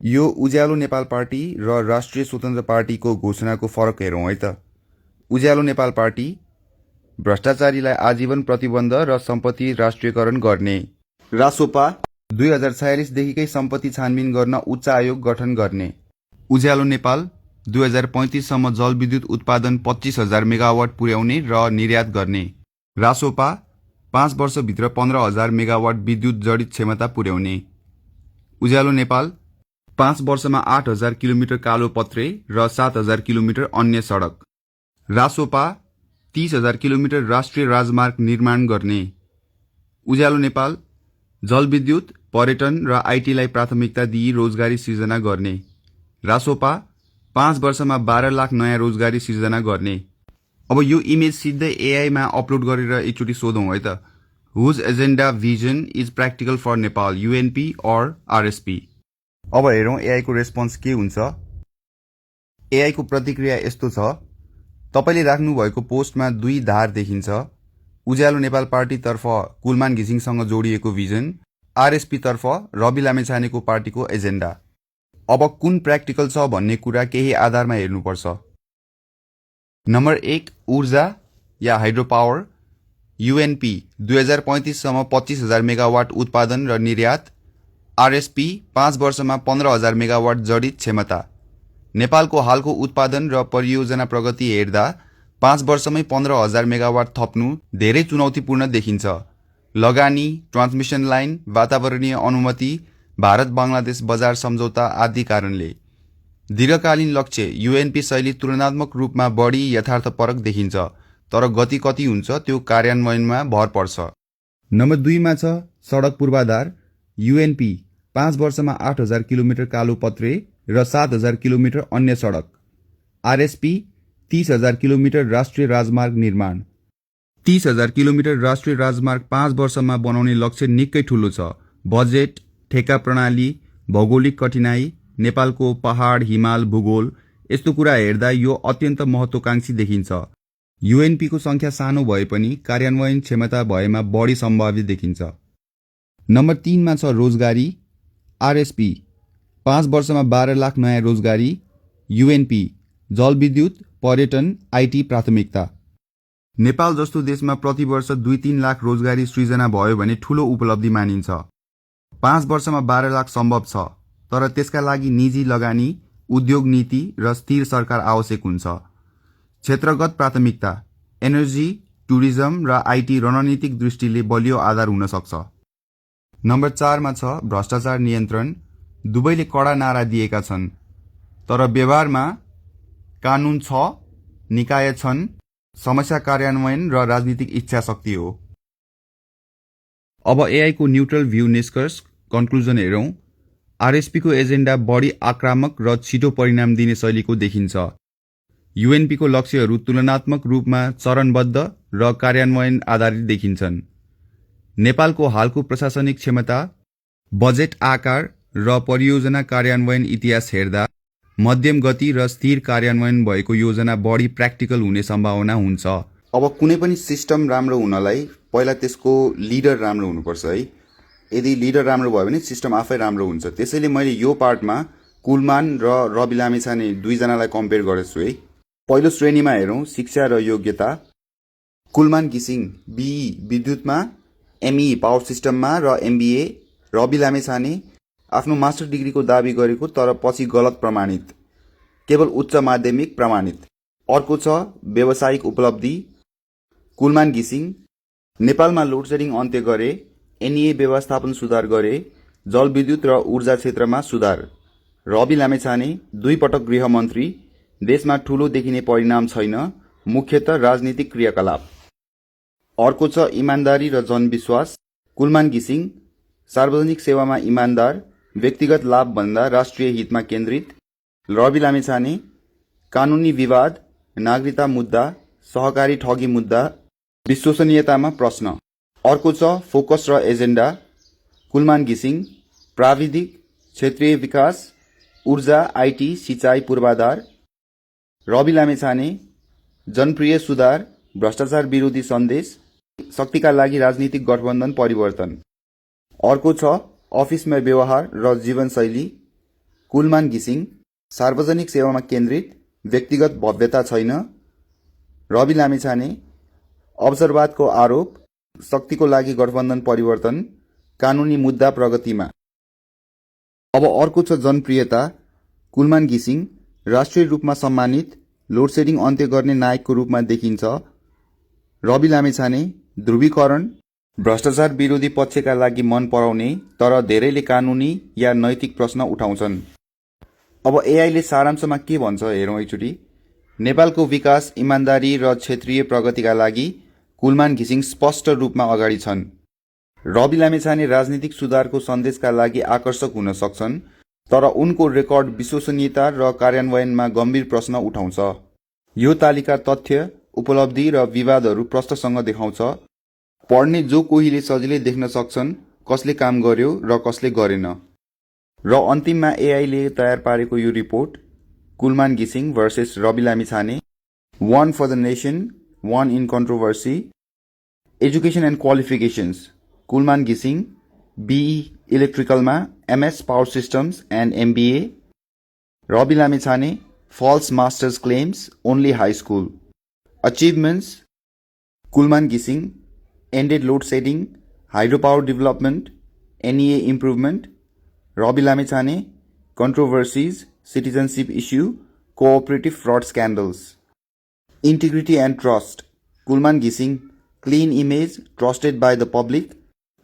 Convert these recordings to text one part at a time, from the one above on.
यो उज्यालो नेपाल पार्टी र राष्ट्रिय स्वतन्त्र पार्टीको घोषणाको फरक हेरौँ है त। उज्यालो नेपाल पार्टी भ्रष्टाचारीलाई आजीवन प्रतिबन्ध र सम्पत्ति राष्ट्रियकरण गर्ने। रासोपा 2046 देखिकै सम्पत्ति छानबिन गर्न उच्च आयोग गठन गर्ने। उज्यालो नेपाल 2035 सम्म जलविद्युत उत्पादन 25,000 मेगावाट पुर्याउने र निर्यात गर्ने। रासोपा 5 वर्षभित्र 15,000 मेगावाट विद्युत जडित क्षमता पुर्याउने। उज्यालो नेपाल 5 वर्षमा 8,000 किलोमिटर कालो पत्रे र 7,000 किलोमिटर अन्य सडक। रासोपा 30,000 किलोमिटर राष्ट्रिय राजमार्ग निर्माण गर्ने। उज्यालो नेपाल जलविद्युत, पर्यटन र आइटीलाई प्राथमिकता दिई रोजगारी सिर्जना गर्ने। रासोपा 5 वर्षमा 12 लाख नयाँ रोजगारी सिर्जना गर्ने। अब यो इमेज सिधै एआईमा अपलोड गरेर एकचोटि सोधौँ है त। Whose agenda vision is practical for Nepal, UNP or RSP. अब हेरौँ एआईको रेस्पोन्स के हुन्छ। एआईको प्रतिक्रिया यस्तो छ। तपाईले राख्नुभएको पोस्टमा 2 धार देखिन्छ। उज्यालो नेपाल पार्टीतर्फ कुलमान घिसिङसँग जोडिएको भिजन, आरएसपी तर्फ रवि लामेछानेको पार्टीको एजेन्डा। अब कुन प्र्याक्टिकल छ भन्ने कुरा केही आधारमा हेर्नुपर्छ। नम्बर 1 ऊर्जा या हाइड्रो पावर। युएनपी 2035 सम्म 25,000 मेगावाट उत्पादन र निर्यात। आरएसपी 5 वर्षमा 15,000 मेगावाट जडित क्षमता। नेपालको हालको उत्पादन र परियोजना प्रगति हेर्दा 5 वर्षमै 15,000 मेगावाट थप्नु धेरै चुनौतीपूर्ण देखिन्छ। लगानी, ट्रान्समिसन लाइन, वातावरणीय अनुमति, भारत बङ्गलादेश बजार सम्झौता आदि कारणले दीर्घकालीन लक्ष्य युएनपी शैली तुलनात्मक रूपमा बढी यथार्थपरक देखिन्छ, तर गति कति हुन्छ त्यो कार्यान्वयनमा भर पर्छ। नम्बर 2 मा छ सडक पूर्वाधार। युएनपी 5 वर्षमा 8,000 किलोमिटर कालो पत्रे र 7,000 किलोमिटर अन्य सडक। आरएसपी 30,000 किलोमिटर राष्ट्रिय राजमार्ग निर्माण। 30,000 किलोमिटर राष्ट्रिय राजमार्ग 5 वर्षमा बनाउने लक्ष्य निकै ठुलो छ। बजेट, ठेक्का प्रणाली, भौगोलिक कठिनाई, नेपालको पहाड, हिमाल, भूगोल यस्तो कुरा हेर्दा यो अत्यन्त महत्त्वकांक्षी देखिन्छ। युएनपीको संख्या सानो भए पनि कार्यान्वयन क्षमता भएमा बढी सम्भावित देखिन्छ। नम्बर 3 मा छ रोजगारी। आरएसपी 5 वर्षमा 12 लाख नयाँ रोजगारी। युएनपी जलविद्युत, पर्यटन, आइटी प्राथमिकता। नेपाल जस्तो देशमा प्रतिवर्ष 2-3 लाख रोजगारी सृजना भयो भने ठूलो उपलब्धि मानिन्छ। 5 वर्षमा 12 लाख सम्भव छ, तर त्यसका लागि निजी लगानी, उद्योग नीति र स्थिर सरकार आवश्यक हुन्छ। क्षेत्रगत प्राथमिकता, एनर्जी, टुरिज्म र आइटी रणनीतिक दृष्टिले बलियो आधार हुन सक्छ। नम्बर 4 मा छ भ्रष्टाचार नियन्त्रण। दुवैले कडा नारा दिएका छन्, तर व्यवहारमा कानुन छ, निकाय छन्, समस्या कार्यान्वयन र राजनीतिक इच्छा शक्ति हो। अब एआई को न्यूट्रल भ्यू निष्कर्ष कन्क्लुजन हेरौँ। आरएसपी को एजेन्डा बढी आक्रामक र छिटो परिणाम दिने शैलीको देखिन्छ। युएनपी को लक्ष्यहरू तुलनात्मक रूपमा चरणबद्ध र कार्यान्वयन आधारित देखिन्छन्। नेपालको हालको प्रशासनिक क्षमता, बजेट आकार र परियोजना कार्यान्वयन इतिहास हेर्दा मध्यम गति र स्थिर कार्यान्वयन भएको योजना बढी प्र्याक्टिकल हुने सम्भावना हुन्छ। अब कुनै पनि सिस्टम राम्रो हुनलाई पहिला त्यसको लिडर राम्रो हुनुपर्छ है। यदि लिडर राम्रो भयो भने सिस्टम आफै राम्रो हुन्छ। त्यसैले मैले यो पार्टमा कुलमान र रवि लामेछाने दुईजनालाई कम्पेयर गरेछु है। पहिलो श्रेणीमा हेरौँ शिक्षा र योग्यता। कुलमान घिसिङ बीई विद्युतमा, एमई पावर सिस्टममा र एमबीए। रवि लामेछाने आफ्नो मास्टर डिग्रीको दावी गरेको तर पछि गलत प्रमाणित, केवल उच्च माध्यमिक प्रमाणित। अर्को छ व्यावसायिक उपलब्धि। कुलमान घिसिङ नेपालमा लोडसेडिङ अन्त्य गरे, एनईए व्यवस्थापन सुधार गरे, जलविद्युत र ऊर्जा क्षेत्रमा सुधार। रवि लामेछाने 2 पटक गृहमन्त्री, देशमा ठूलो देखिने परिणाम छैन, मुख्यतः राजनीतिक क्रियाकलाप। अर्को छ इमान्दारी र जनविश्वास। कुलमान घिसिङ सार्वजनिक सेवामा इमान्दार, व्यक्तिगत लाभभन्दा राष्ट्रिय हितमा केन्द्रित। रवि लामेछाने कानुनी विवाद, नागरिकता मुद्दा, सहकारी ठगी मुद्दा, विश्वसनीयतामा प्रश्न। अर्को छ फोकस र एजेन्डा। कुलमान घिसिङ प्राविधिक, क्षेत्रीय विकास, ऊर्जा, आइटी, सिंचाई पूर्वाधार। रवि लामेछाने जनप्रिय सुधार, भ्रष्टाचार विरोधी सन्देश, शक्तिका लागि राजनीतिक गठबन्धन परिवर्तन। अर्को छ अफिसमा व्यवहार र जीवनशैली। कुलमान घिसिङ सार्वजनिक सेवामा केन्द्रित, व्यक्तिगत भव्यता छैन। रवि लामिछाने अवसरवादको आरोप, शक्तिको लागि गठबन्धन परिवर्तन, कानुनी मुद्दा प्रगतिमा। अब अर्को छ जनप्रियता। कुलमान घिसिङ राष्ट्रिय रूपमा सम्मानित, लोडसेडिङ अन्त्य गर्ने नायकको रूपमा देखिन्छ। रवि लामिछाने ध्रुवीकरण, भ्रष्टाचार विरोधी पक्षका लागि मन पराउने तर धेरैले कानुनी या नैतिक प्रश्न उठाउँछन्। अब एआईले सारांशमा के भन्छ हेरौँ एकचोटि। नेपालको विकास, इमान्दारी र क्षेत्रीय प्रगतिका लागि कुलमान घिसिङ स्पष्ट रूपमा अगाडि छन्। रवि लामिछाने राजनीतिक सुधारको सन्देशका लागि आकर्षक हुन सक्छन्, तर उनको रेकर्ड विश्वसनीयता र कार्यान्वयनमा गम्भीर प्रश्न उठाउँछ। यो तालिका तथ्य, उपलब्धि र विवादहरू प्रष्टसँग देखाउँछ। पढ्ने जो कोहीले सजिलै देख्न सक्छन् कसले काम गर्यो र कसले गरेन। र अन्तिममा एआईले तयार पारेको यो रिपोर्ट, कुलमान घिसिङ versus Rabi Lamichhane, one for the nation, one in controversy. Education and qualifications, Kulman घिसिङ be इलेक्ट्रिकलमा, MS power systems and MBA. Rabi Lamichhane falls masters claims, only high school. Achievements, Kulman घिसिङ ended load shedding, hydropower development, NEA improvement. Rowby Lamichhane, controversies, citizenship issue, cooperative fraud scandals. Integrity and trust, Kulman Gising, clean image, trusted by the public.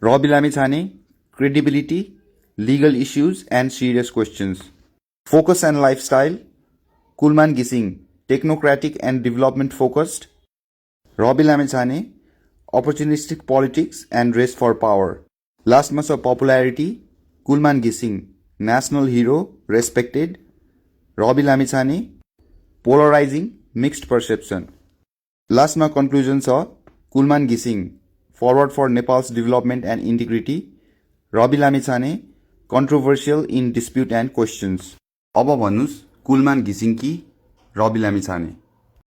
Rowby Lamichhane, credibility, legal issues and serious questions. Focus and lifestyle, Kulman Gising, technocratic and development focused. Rowby Lamichhane, opportunistic politics and race for power. लास्टमा छ popularity, Kulman घिसिङ national hero, respected. Rabi Lamichhane polarizing, mixed perception. लास्टमा conclusion छ कुलमान घिसिङ forward for Nepal's development and integrity. Rabi Lamichhane controversial in dispute and questions. अब भन्नुस् कुलमान घिसिङ कि रवि लामिछाने?